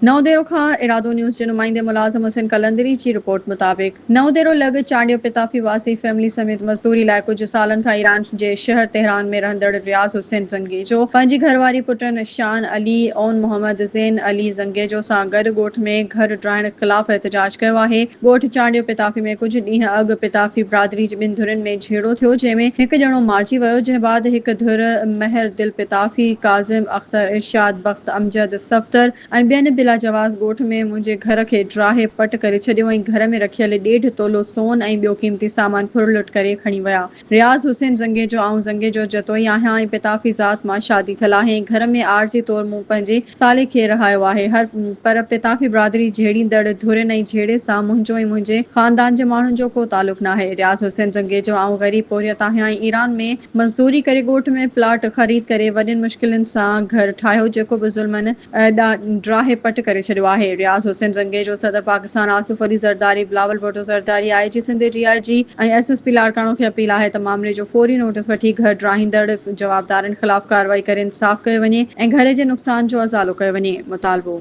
نئون ديرو کان ارادو نيوز جي نمائندي ملازم حسين قلندري جي رپورٽ مطابق نئون ديرو لڳ چانڊيو پتافي واسي فيملي سميت مزدوري لاء ڪجهه سالن کان ايران جي شهر تهران ۾ رهندڙ رياض حسين زنگيجو پنهنجي گهرواري پٽن شان علي، عون محمد، زين علي زنگيجو سان گڏ ڳوٺ ۾ گهر ڊاهڻ خلاف احتجاج ڪيو آهي. ڳوٺ چانڊيو پتافي ۾ ڪجهه ڏينهن اڳ پتافي برادري جي ٻن ڌرين ۾ جهيڙو ٿيو جنهن ۾ هڪ ڄڻو مارجي ويو جنهن بعد هڪ ڌر مهر دل پتافي، ڪاظم، اختر، ارشاد، بخت، امجد، صفدر ۽ ٻين بلاجواز ڳوٺ ۾ منهنجي گهر کي ڊاهي پٽ ڪري ڇڏيو ۽ گهر ۾ رکيل ڏيڍ تولو سون ۽ ٻيو قيمتي سامان ڦرلٽ ڪري کڻي ويا. رياض حسين زنگيجو آئون زنگيجو جتوئي آهيان ۽ پتافي ذات مان شادي ٿيل آهي ۽ گهر ۾ عارضي طور مون پنهنجي سالي کي رهايو آهي هر پر پتافي برادري جهيڙيندڙ ڌرين ۽ جهيڙي سان منهنجو ۽ منهنجي خاندان جي ماڻهن جو ڪو تعلق ناهي رياض حسين زنگيجو آئون غريب پورهيت آهيان ۽ ايران ۾ مزدوري ڪري ڳوٺ ۾ پلاٽ خريد ڪري وڏين مشڪلن سان گهر ٺاهيو جيڪو به ظلمن ڊاهي پٽ ڪري ڇڏيو آهي. رياض حسين زنگيجو، صدر پاڪستان آصف علي زرداري، بلاول ڀٽو زرداري، آء جي سنڌ، ڊي I جي ۽ ايس ايس پي لاڙڪاڻو کي اپيل آهي ته معاملي جو فوري نوٽيس وٺي گهر ڊاهيندڙ جوابدارن خلاف ڪارروائي ڪري انصاف ڪيو وڃي ۽ گهر جي نقصان جو ازالو ڪيو وڃي. مطالبو.